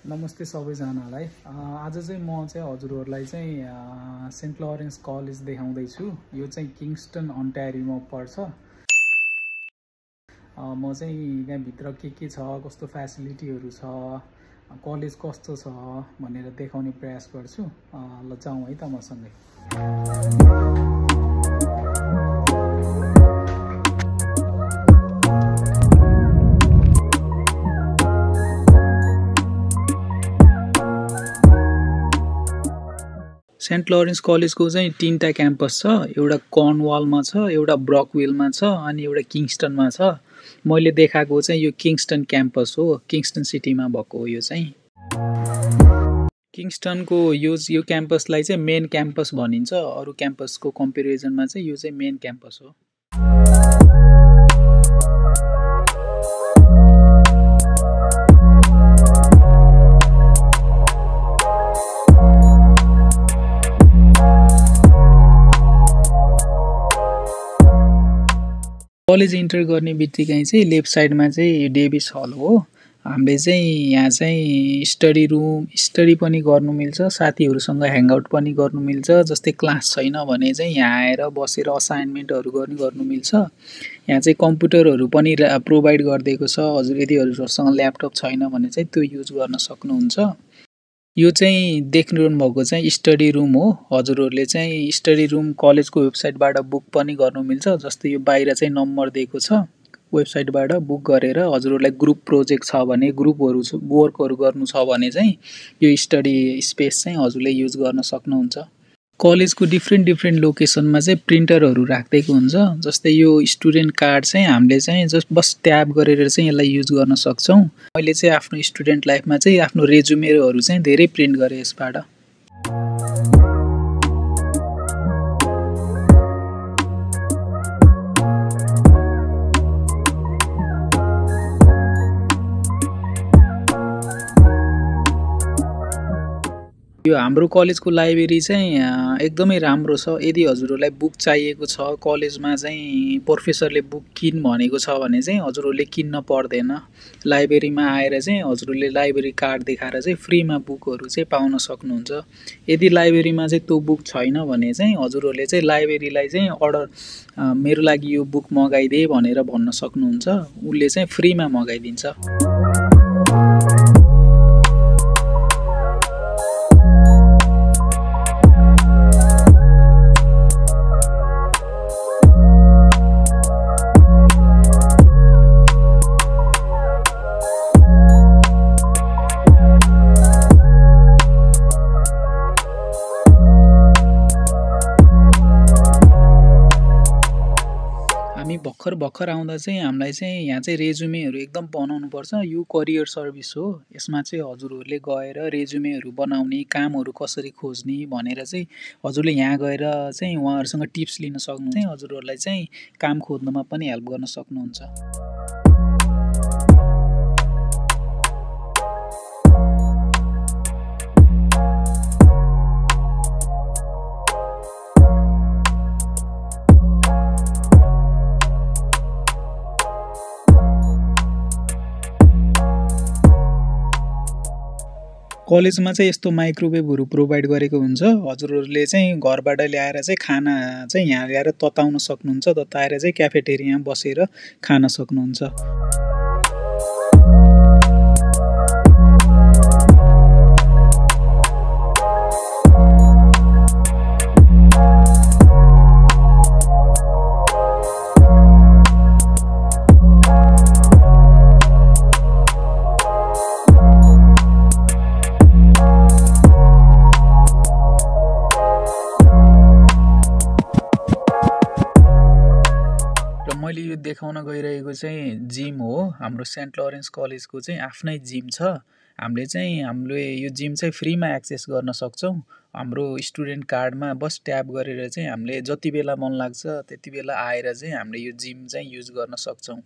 नमस्ते सबैजनालाई। आज चाहिँ म चाहिँ हजुरहरूलाई चाहिँ सेन्ट लरेन्स कलेज देखाउँदै छु। यो चाहिँ किङ्स्टन अन्टारियोमा पर्छ। म चाहिँ यहाँ भित्र के छ, कस्तो फ्यासिलिटीहरू छ, कलेज कस्तो छ भनेर देखाउने प्रयास गर्छु। ल जाउँ है त मसँगै। सेन्ट लरेन्स कलेजको चाहिँ तीनटा क्याम्पस छ। एउटा कर्नवालमा छ, एउटा ब्रकविलमा छ अनि एउटा किङ्स्टनमा छ। मैले देखाएको चाहिँ यो किङ्स्टन क्याम्पस हो, किङ्स्टन सिटीमा भएको हो। यो चाहिँ किङ्स्टनको यो क्याम्पसलाई चाहिँ मेन क्याम्पस भनिन्छ। अरू क्याम्पसको कम्पेरिजनमा चाहिँ यो चाहिँ मेन क्याम्पस हो। कलेज इन्टर गर्ने बित्तिकै चाहिँ लेफ्ट साइडमा चाहिँ डेभिस हल हो। हामीले चाहिँ यहाँ चाहिँ स्टडी पनि गर्नु मिल्छ, साथीहरूसँग ह्याङआउट पनि गर्नु मिल्छ। जस्तै क्लास छैन भने चाहिँ यहाँ आएर बसेर असाइनमेन्टहरू गर्नु मिल्छ। यहाँ चाहिँ कम्प्युटरहरू पनि प्रोभाइड गरिदिएको छ। हजुर यदि हजुरसँग ल्यापटप छैन भने चाहिँ त्यो युज गर्न सक्नुहुन्छ। यो चाहिँ देख्नु भएको चाहिँ स्टडी रुम हो। हजुरहरूले चाहिँ स्टडी रुम कलेजको वेबसाइटबाट बुक पनि गर्नु मिल्छ। जस्तै यो बाहिर चाहिँ नम्बर दिएको छ, वेबसाइटबाट बुक गरेर हजुरहरूलाई ग्रुप प्रोजेक्ट छ भने, ग्रुपहरू वर्कहरू गर्नु छ भने चाहिँ यो स्टडी स्पेस चाहिँ हजुरले युज गर्न सक्नुहुन्छ। कलेजको डिफ्रेन्ट लोकेसनमा चाहिँ प्रिन्टरहरू राखिदिएको हुन्छ। जस्तै यो स्टुडेन्ट कार्ड चाहिँ हामीले चाहिँ जस्ट बस ट्याब गरेर चाहिँ यसलाई युज गर्न सक्छौँ। मैले चाहिँ आफ्नो स्टुडेन्ट लाइफमा चाहिँ आफ्नो रेजुमेहरू चाहिँ धेरै प्रिन्ट गरेँ यसबाट। यो हाम्रो कलेजको लाइब्रेरी चाहिँ एकदमै राम्रो छ। यदि हजुरहरूलाई बुक चाहिएको छ, कलेजमा चाहिँ प्रोफेसरले बुक किन भनेको छ भने चाहिँ हजुरहरूले किन्न पर्दैन। लाइब्रेरीमा आएर चाहिँ हजुरहरूले लाइब्रेरी कार्ड देखाएर चाहिँ फ्रीमा बुकहरू चाहिँ पाउन सक्नुहुन्छ। यदि लाइब्रेरीमा चाहिँ त्यो बुक छैन भने चाहिँ हजुरहरूले चाहिँ लाइब्रेरीलाई चाहिँ अर्डर मेरो लागि यो बुक मगाइदे भनेर भन्न सक्नुहुन्छ। उसले चाहिँ फ्रीमा मगाइदिन्छ। भर्खर आउँदा चाहिँ हामीलाई चाहिँ यहाँ चाहिँ रेजुमेहरू एकदम बनाउनु पर्छ। यो करियर सर्भिस हो। यसमा चाहिँ हजुरहरूले गएर रेजुमेहरू बनाउने, कामहरू कसरी खोज्ने भनेर चाहिँ हजुरले यहाँ गएर चाहिँ उहाँहरूसँग टिप्स लिन सक्नुहुन्छ। हजुरहरूलाई चाहिँ काम खोज्नमा पनि हेल्प गर्न सक्नुहुन्छ। कलेजमा चाहिँ यस्तो माइक्रोवेभहरू प्रोभाइड गरेको हुन्छ। हजुरहरूले चाहिँ घरबाट ल्याएर चाहिँ खाना चाहिँ यहाँ ल्याएर तताउन सक्नुहुन्छ। तताएर चाहिँ क्याफेटेरियामा बसेर खान सक्नुहुन्छ। मैले यो देखाउन गइरहेको चाहिँ जिम हो। हाम्रो सेन्ट लरेन्स कलेजको चाहिँ आफ्नै जिम छ। हामीले यो जिम चाहिँ फ्रीमा एक्सेस गर्न सक्छौँ। हाम्रो स्टुडेन्ट कार्डमा बस ट्याब गरेर चाहिँ हामीले जति बेला मन लाग्छ त्यति बेला आएर चाहिँ हामीले यो जिम चाहिँ युज गर्न सक्छौँ।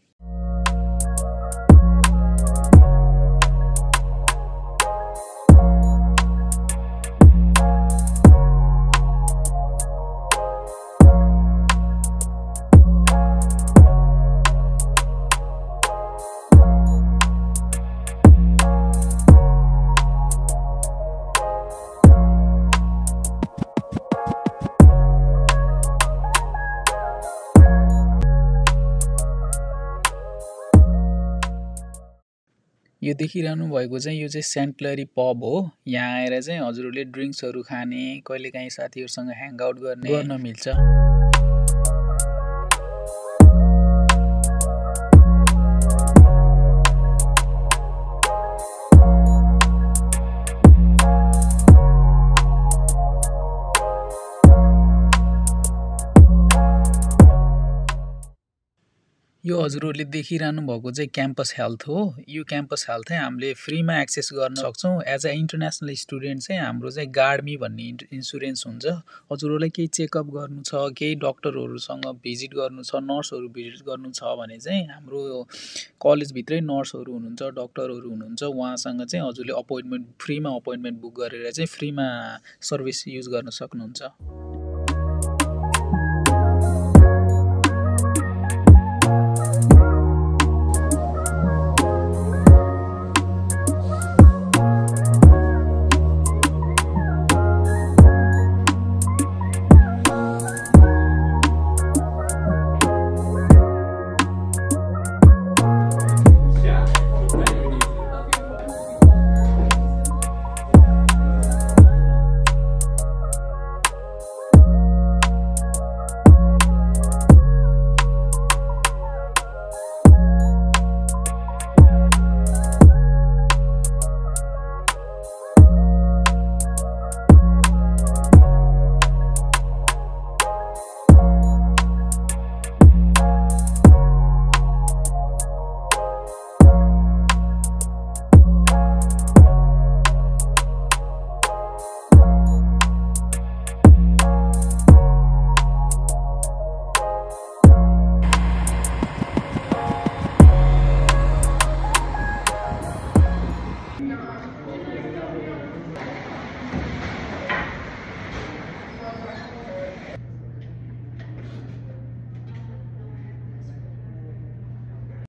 यो देखिरहनु भएको चाहिँ यो चाहिँ सेन्ट क्लेरी पब हो। यहाँ आएर चाहिँ हजुरहरूले ड्रिङ्क्सहरू खाने, कहिलेकाहीँ साथीहरूसँग ह्याङ आउट गर्न मिल्छ। यो हजुरहरूले देखिरहनु भएको चाहिँ क्याम्पस हेल्थ हो। यो क्याम्पस हेल्थ चाहिँ हामीले फ्रीमा एक्सेस गर्न सक्छौँ। एज अ इन्टरनेसनल स्टुडेन्ट चाहिँ हाम्रो चाहिँ गार्डमी भन्ने इन्सुरेन्स हुन्छ। हजुरहरूलाई केही चेकअप गर्नु छ, केही डक्टरहरूसँग भिजिट गर्नु छ, नर्सहरू भिजिट गर्नु छ भने चाहिँ हाम्रो कलेजभित्रै नर्सहरू हुनुहुन्छ, डक्टरहरू हुनुहुन्छ, उहाँसँग चाहिँ हजुरले फ्रीमा अपोइन्टमेन्ट बुक गरेर चाहिँ फ्रीमा सर्भिस युज गर्न सक्नुहुन्छ।